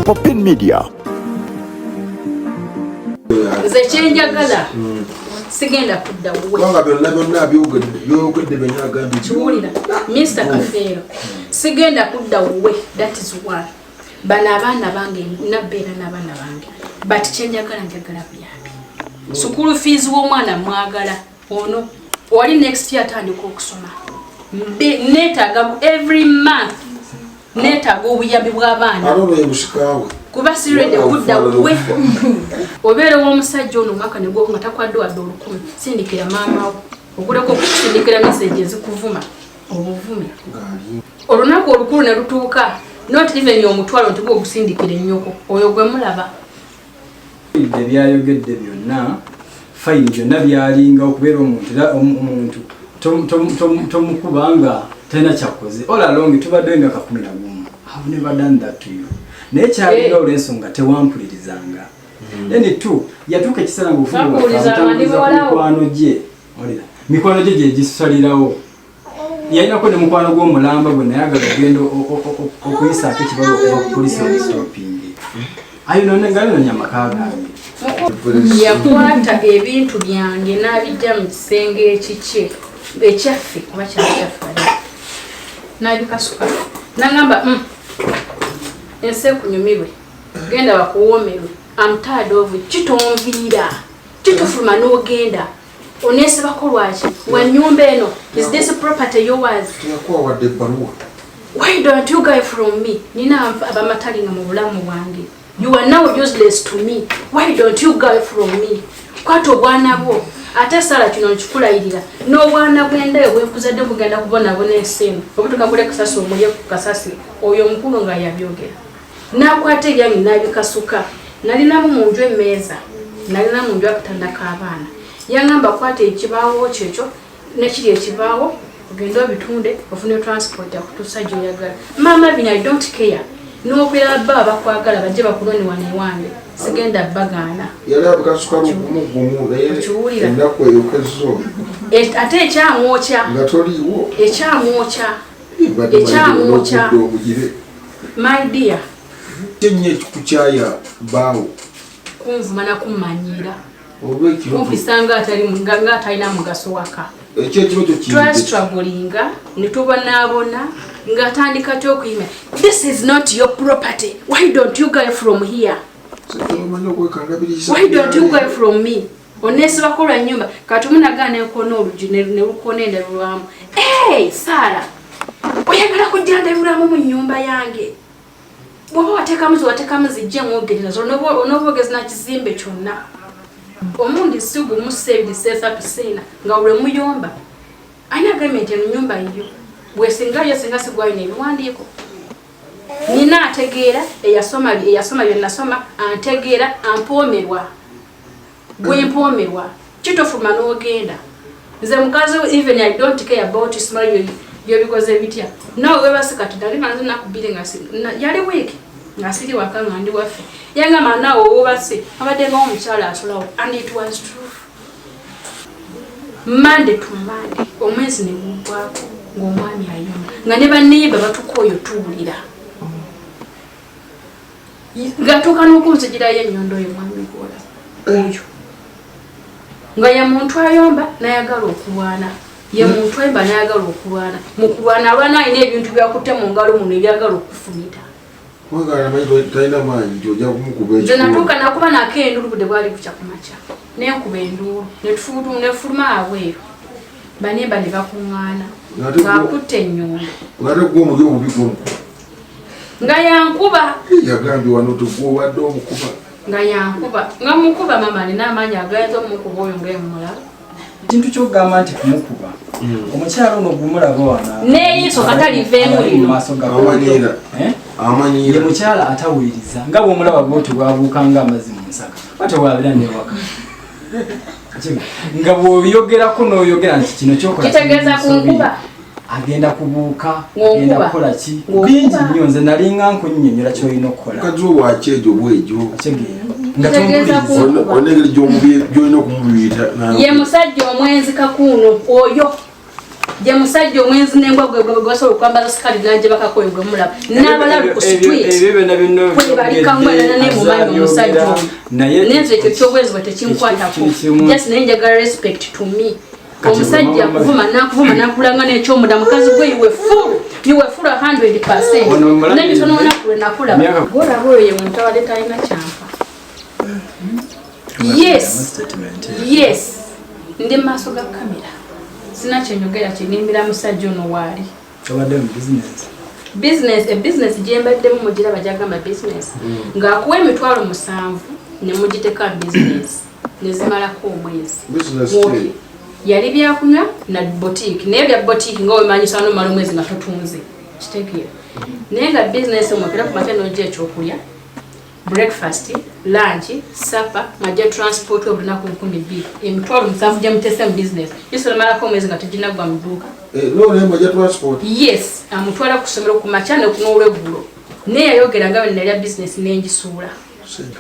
Popin Media. Nze kyenjagala sigenda kudda wuwe. Kubanga byonna byonna byogedde byonna agambye. Kiwulira Mr. Kafeero, sigenda kudda wuwe, that is one. Bano abaana bange nabbeera n'abaana bange, but kyenjagala njagala buyambi. School fees w'omwana mwagala ono wali next year atandika okusoma. Neetaaga every month, neetaaga obuyambi bw'abaana. Ate ono ye musikawe. Kuba sirede kudda wuwe. Obeera ow'omusajja ono omwaka ne gwo nga takwadde wadde 1000, sindikira maama wo oguleko okusindikira message ezikuvuma obuvumi. Olunaku olukulu ne lutuuka, not even 50 nti gwe ogusindikira ennyoko oyo gwe mulaba. Ebyayogedde byonna fine, byonna byalinga okubeera omuntu, era omuntu tomukubanga talina kyakoze. All along tubadde emyaka 11. I've never done that to you, naye kyalinga olw'ensonga tewampulirizanga. Then two, yatuuka ekiseera nga obufumbo bwaffe Bakuwuliza abutambuliza ku muwala wo. mikwano gye. Olira mikwano gye gye gisalirawo. Yalinako ne mukwano gw'omulamba gwe nayagala ogenda okuyisaako ekibazo okuva ku polisi omusitopingi ayo ngayononya amaka gange. Yakwata ebintu byange n'abijja mu kisenge ekikye ekyaffe, kuba kyali kyaffe, n'abikasuka nagamba, ensi ekunyumirwe, genda bakuwoomerwe. I'm tired of kitonviira kitufuluma n'ogenda oneesibako. Lwaki wa nyumba eno? Is this property yours? Teyakuwa wadde ebbaluwa. Why don't you go from me? Nina abamatalinga mu bulamu bwange. You are now useless to me. Why don't you go from me? Kwata obwana bwo. Ate sala kino nkikulayirira, n'obwana bwendayo bwenkuzadde bugenda kubonabona ensi eno obutuka bule kasasi omulye ku kasasi. Oyo omukulu nga yabyogera, n'akwata ebyange n'abikasuka. Nalinamu mu nju emmeeza, nalina mu nju akatanda k'abaana. Yaŋŋamba, kwata ekibaawo kyekyo nekiri ekibaawo, ogende obitunde ofune transport akutuusa gyoyagala. Maama bino, I don't care. Nokwera bba bakwagala bajje bakuloni wano ewange, sigenda bagaana. Yali abikasuka lugumu gumu, naye Okiwulira? ennaku eyo kezo Ate ekyamwokya nga toliiwo. Ekyamwokya Mbadde Ekyamwokya. manyi omugire. My dear. Kyenyo ekikukyaya bbaawo? Kunvuma nakummanyiira. Oba ekiro Kumpisa ng'atalina mugaso waka. Ekyo ekiro kyo kiyidde. Twastrugglinga netubonaabona ng'atandika ty okuyima, "This is not your property. Why don't you go from here?" Omanyi okwekangabiriza. "Why don't you go from me? Oneesibako lwa nyumba." Kati omunagaa nenkona olugi ne lukona endabirwamu. Hey, Saara, oyagala kujja ndabirwamu mu nyumba yange? Bw'oba wateekamu ziwateekamu, zijje mwogerera onooba ogezi na kizimbe kyonna. Omundi si gumu, si ebiri, si esatu, siina nga lwe muyomba. Ani agambye nti eno nyumba yiyo? Bwesinga yo singa sigwayo n'ebiwandiiko. Nina ategeera, eyasoma bye nasoma, antegeera, ampoomerwa gwempoomerwa. Kitofuluma n'ogenda. Nze mukazi, even I don't care about smile. Byobikoze bitya nawe webase? Kati nali manze naku 2 nga yali wiiki nga siri waka, nga ndi waffe. Yangamba, naawe wobase abadde nga omukyala asulawo, and it was true. Monday to Monday, omwezi ne guggwako ng'omwami ayomba, nga ne baneiba batukooyo tuwulira, ng'atuuka n'okunzigirayo ennyondo. Oyo mwami gwola oyo nga ye muntu ayomba n'ayagala okulwana, ye muntu ayomba n'ayagala okulwana. Mu kulwana alwana alina ebintu byakutte mu ngalo muno ebyagala okufumita. Kubanga amanyi talina maanyi nti ojja kumukuba. Nze natuuka nakuba nako enduulu, budde bwali bukya ku makya, nenkuba enduulu nefuluma abweru, banemba ne bakuŋŋaana ng'akutte ennyondo. Ngate gwe omuli obubi gwomukuba. Nga yankuba. Yagambye wano tegwobadde omukuba. Nga yankuba, nga mukuba. Mama, alina amaanyi agayinza omukuba oyo ngaemulaba. Ekintu kyokugamba nti kumukuba omukyalo ono gumulaba wano N'eriiso kataliveemu abali mu lino. maaso ga Amanyiira. Eh? Amanyiira. Ye mukyala atawuliriza, nga bwomulaba bwoti bwabuuka nga amazzi mu nsaka, batewabira newaka nga bw'oyogerako n'oyogera nti kino kyokola Kitegeeza kiri mu nsobi, kunkuba. Agenda kubuuka. Ng'onkuba. Agenda kukola ki? Ng'onkuba. Bingi nnyo. Nze nalinga nkunnyonnyola kyolina okukola. Mukazi we wakyejo bwejo. Okitegeera nga Kitegeeza tompuliriza. kunkuba. Olina engeri gy'olina okumubiyita. Ye musajja omwenzi kakuuno oyo. Gye musajja omwenzi n'embwa gwe gwe gwasobola okwambaza sikaali n'agibakako oyo gwe mulaba n'abalalu ku street kwe balikamwelana ne mumanyi omusajja oyo. Naye nze ekyo ky'obwenzi bwe tekinkwatako, just naye njagala respect to me. Omusajja akuvuma nakuvuma nakulanga n'ekyomuda, mukazi gwe you were fool, you were fool 100%. Naye olunaku lwe nakulaba gwolaba oyo ye muntu abadde talina kyampa. Yes, ndi mu maaso ga kamera, sina kyenyogera kinimbira musajja ono waali. Obadde mu business? Business, e business gyembaddemu mugiraba gyagamba business ng'akuwa 70,000 ne mugiteka mu business nezimalako omwezi. Business Mwoki. ki? Yali byakunywa na boutique, naye bya boutique nga wemanyisa nomala omwezi nga totunze, kitegeera? Naye nga business omwekera ku makya nojja ekyokulya, breakfast, lunch, supper, ngajja transport olunaku 2000, 70,000 gyemutese mu business isomalako omwezi nga teginaggwa mu dduuka. Eh, no, naye mwajja transport. Yes, amutwala ku ssomero ku makya n'olweggulo. Naye yayogera nga bwe nalya bizinesi n'engisuula.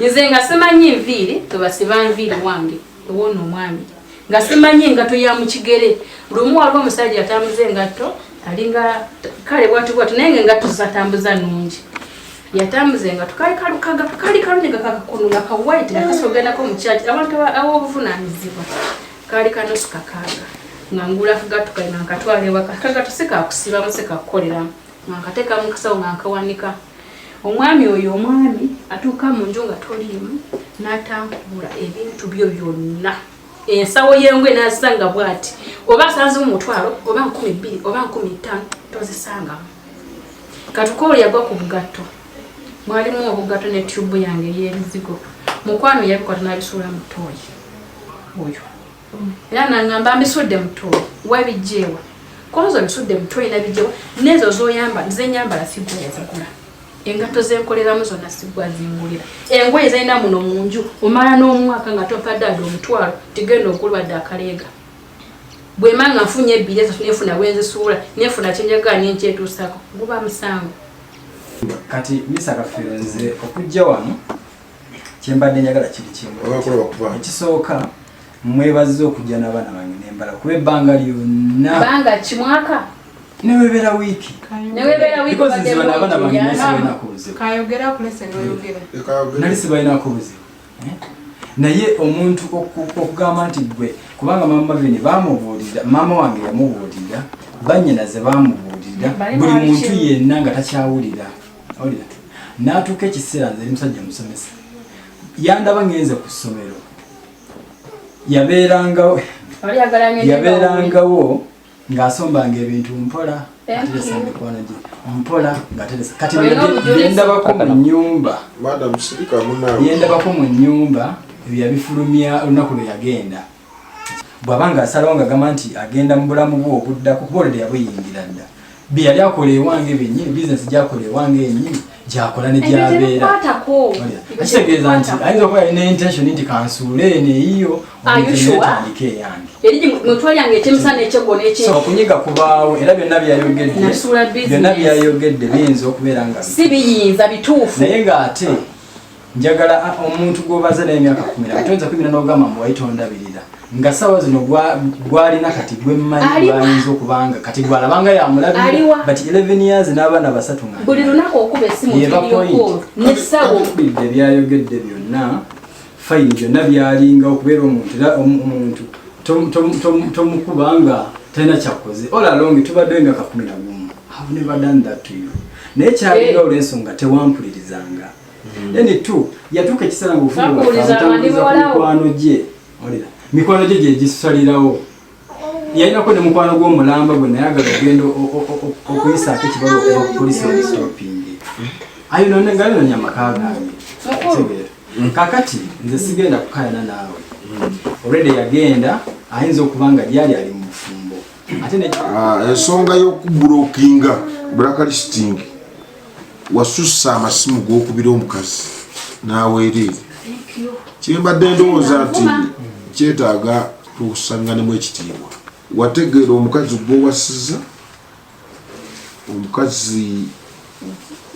Nze nga simanyi nviiri tebasiba nviiri wange ewona omwami, nga simanyi engatto ya mu kigere. Lumu waliwo omusajja atambuza engatto alinga kale bwati bwati, naye nga engatto zatambuza nungi. Yatambuza engatto kali kalukaga kali kalungi nga kakakono nga ka white nga kasogenako mu kyaki abantu ab'obuvunaanyizibwa, kaali kanusu kakaaga. Nga ngula akagatto kali nga nkatwala ewaka. Akagatto si kakusibamu, si kakukoleramu, nga nkateeka mu kasawo nga nkawanika. Omwami oyo, omwami atuuka mu nju nga toliimu n'atankubula ebintu byo byonna, ensawo y'engwe n'azisanga bw'ati, oba asanzemu 500 oba 2000 oba 5000, tozisangamu. Katukoolo yagwa ku bugatto, mwalimu obugatto ne tube yange ey'ebizigo. Mukwano yabikwata n'abisuula mu ttooyi oyo, era nangamba mbisudde mu ttooyi. Wabijjeewa? Konza obisudde mu ttooyi nabijjewa? N'ezo zoyamba zenyambala sigwa yazigula, engatto zenkoleramu zonna sigwa zingulira, engoye zalina muno mu nju. Omala n'omwaka nga tompadde adde 500 tigenda okulwadde akaleega. Bwema nga nfunye ebbiri esatu nefuna bwenzisuula nefuna kyenjagala nenkyetuusako, guba musango. Kati Misa Kafeero, nze okujja wano kyembadde njagala kiri kimu. Obakola bakuba. Ekisooka, mwebaziza okujja n'abaana bange nembala kuba ebbanga lyonna. Banga kimwaka. Newebeera wiiki. Newebeera wiiki. Because nze bano abaana bange nali sibalinako buzibu. Kayogera kulese noyogera. Nali sibalinako buzibu. Eh? Naye omuntu okugamba nti gwe, kubanga mama Mavini bamubuulira, maama wange yamubuulira, bannyinaze bamubuulira, Bali buli mwali muntu kimu. yenna nga takyawulira. Awulira n'atuuka ekiseera, nze eri musajja musomesa, yandaba ngenze ku ssomero, yabeerangawo. Oli yagala ngende. Yabeerangawo ng'asombanga ebintu mpola, Thank ateresa you. mikwano gye mpola ng'ateresa. Kati Olina obujulizi? byendabako mu nnyumba, Madam, sirika munaawe. byendabako mu nnyumba ebyo yabifulumya olunaku lwe yagenda. Bw'aba ng'asalawo ng'agamba nti agenda mu bulamu bwe obuddako, kuba olwo yabuyingira dda, bye yali akola ewange byennyini, bizinesi gyakola ewange yennyini gyakola ne Ebyo gyabeera. tebikwatako. Akitegeeza nti ayinza okuba yalina intention nti kansuule eno eyiyo, Are you sure? netandika eyange. Eri mutwali yange ekyemisana ekyeggo n'ekye. So okunyiga kubaawo, era byonna byayogedde, Nasuula business. byonna byayogedde biyinza okubeera nga Si biyinza, bituufu. Naye ng'ate njagala omuntu gw'obaze naye emyaka 10, toyinza kwimira n'ogamba mbu wayitondabirira nga sawa zino gwalina kati gwe mmanyi. Aliwa? Gwayinza okubanga kati gwalabanga yamulabirira. Aliwa? But 11 years n'abaana basatu nga Buli lunaku okuba essimu, Yeba video point. call n'essawo. Bidde byayogedde byonna fine, byonna byalinga okubeera omuntu, era omuntu tomukuba nga talina kyakoze. All along tubaddeyo emyaka 11, have never done that to you, naye kyalinga Eh. olw'ensonga tewampulirizanga. Then two, yatuuka ekiseera nga obufumbo bwaffe Sakuwulizanga, ndi abutambuliza ku muwala wo. mikwano gye. Olira mikwano gye gye gisalirawo. Yalinako ne mukwano gw'omulamba gwe nayagala okugenda okuyisaako ekibaga okuva ku polisi omustopping ayo none nga yononya amaka gange. Mukulu. Kitegeera? Kakati nze sigenda kukayana naawe. Already yagenda, ayinza okuba nga gyali ali mu bufumbo ate ne Ah, ensonga y'okublockinga, blacklisting, wasussa amasimu g'okubira omukazi n'aweereere. Thank you. Kyembadde ndowooza nti Nvuma. kyetaaga tusanganemu ekitiibwa. Wategeera omukazi gw'owasiza, omukazi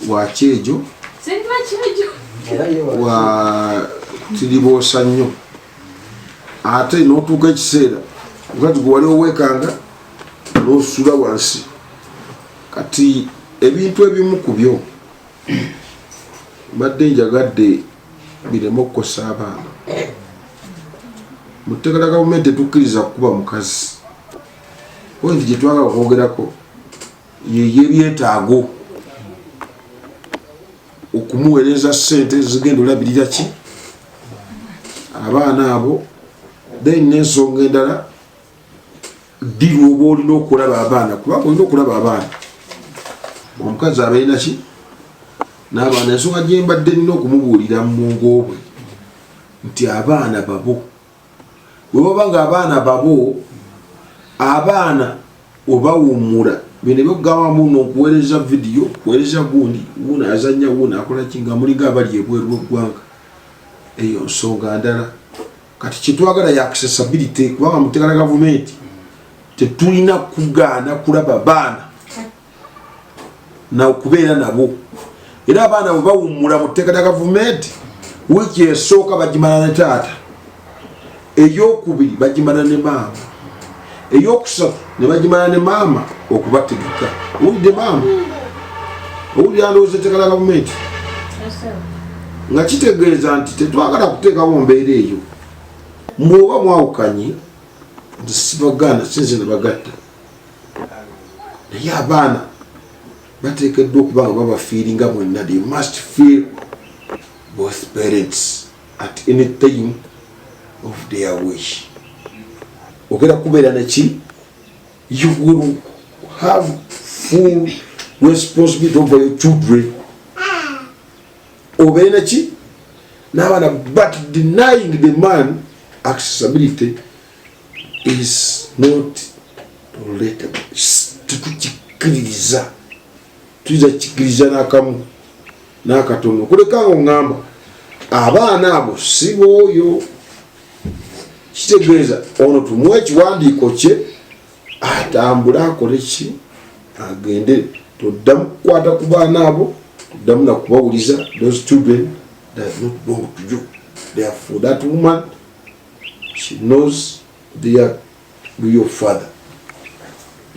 wa kyejo. Sirina kyejo. Era ye wa tiriboosa nnyo, ate n'otuuka ekiseera omukazi gwe wali oweekanga N'osula wansi. Kati ebintu ebimu ku byo mbadde njagadde bireme okukosa abaana. Mu tteeka lya gavumenti tetukkiriza kukuba mukazi. Point gye twagala okwogerako yeyebyetaago okumuweereza ssente zigenda olabirira ki abaana abo, then n'ensonga endala, ddi lwoba olina okulaba abaana, kubanga olina okulaba abaana, omukazi abalina ki n'abaana. Ensonga gyembadde nina okumubuulira mu bwongo bwe nti abaana babo, bwe baba nga abaana babo, abaana obawummula bino ebyokugamba muno okuweereza vidiyo, kuweereza gundi, wuno azanya, wuno akola ki, nga mulinga abali ebweru w'eggwanga, eyo nsonga ndala. Kati kyetwagala ya accessibility, kubanga mu tteeka lya gavumenti tetulina kugaana kulaba baana nakubeera nabo. Era abaana bwe bawummula mu tteeka lya gavumenti, wiiki esooka bagimala ne taata, eyokubiri bagimala ne maama, eyokusatu ne bagimala ne maama okubategeka. Owulidde maama? Owulira ndowooza etteeka lya gavumenti nga kitegeeza nti tetwagala kuteekawo mbeera eyo. Mbwoba mwawukanye, nti sibagaana, sinze nabagatta, naye abaana bateekeddwa okuba nga babafiiringa mwenna. They must feel both parents at any time of their wish. Ogenda kubeera neki, you will have full responsibility over your children, obeere neki n'abaana, but denying the man accessibility is not tolerable. Tetukikkiririza, tuyinza kikkiriza n'akamu n'akatono kuleka nga oŋŋamba abaana abo si booyo. Kitegeeza ono tumuwe ekiwandiiko kye, atambule akole ki, agende. Toddamu kukwata ku baana abo, toddamu nakubawuliza. Those children does not belong to you. Therefore that woman, she knows their real father.